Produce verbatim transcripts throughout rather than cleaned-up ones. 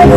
Tout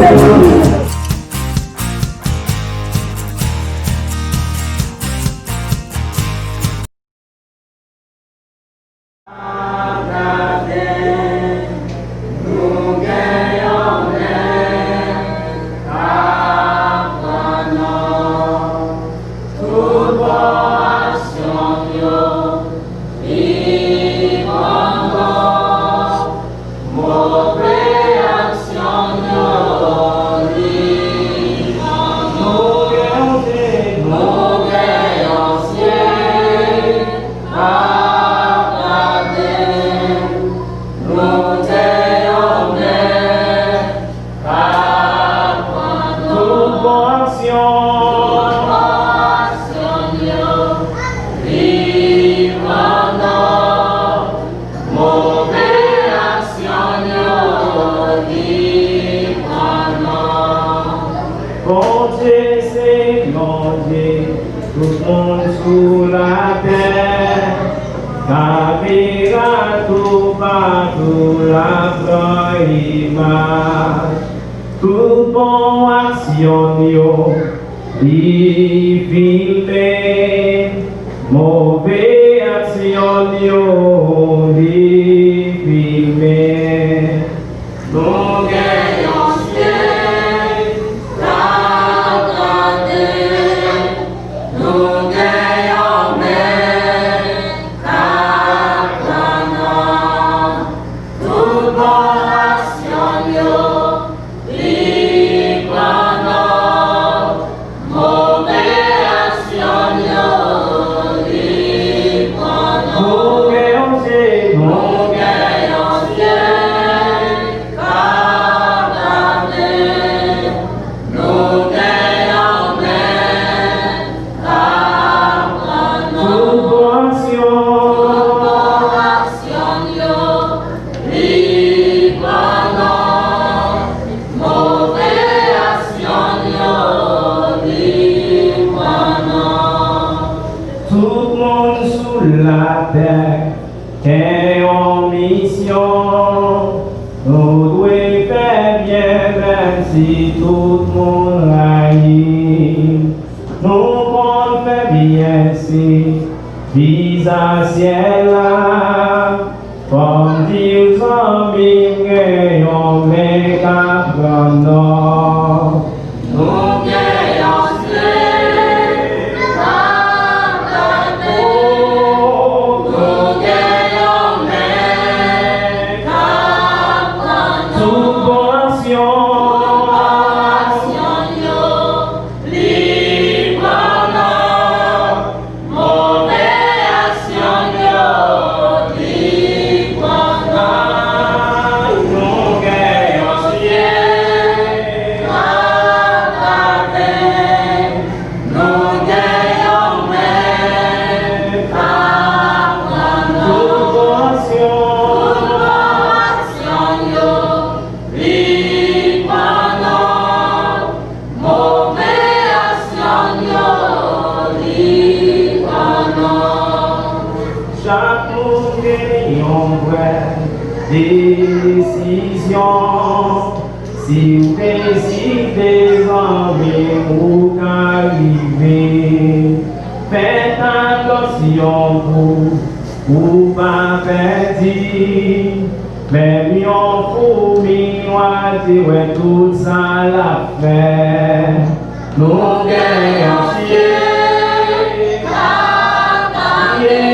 bon aksyon, li pran nòt. Move aksyon yo, li pran nòt. Bondye se Bondye, tout moun sou latè. Kamera toupatou la pran imaj. Tout bon aksyon yo, li filme. Move aksyon yo, li filme. Nou gen yon sye k ap tande. Nou gen yon men k ap tann. Tout bon aksyon yo, li pran nòt. Move aksyon yo, li pran nòt. Nou gen yon sye, nou gen yon sye k ap tande. Nou gen yon men k ap tann. Tout bon aksyon, tout bon aksyon yo, li pran nòt. Move aksyon yo, li pran nòt. Tout moun sou latè gen yon misyon. Nou dwe fè byen, menm si tout moun rayi. Nou konn fè byen si viza syèl la. Fò m di w, zanmi m, gen yon men k ap pran nòt. Nou gen yon sye k ap tande. Nou gen yon men k ap pran nòt. Tout bon aksyon, tout bon aksyon yo, li pran nòt. Move aksyon yo, li pran nòt. Nou gen yon sye k ap tande. Nou gen yon men k ap pran nòt. Tout bon aksyon, tout bon aksyon yo, li pran nòt. Move aksyon yo, li pran nòt. Chak moun gen yon vrè desizyon. Si w deside, zanmi m, ou ka rive. Fè atansyon pou ou pa pèdi. Menm yon foumi nwa te wè tout sa l ap fè. Nou gen yon sye k ap tande.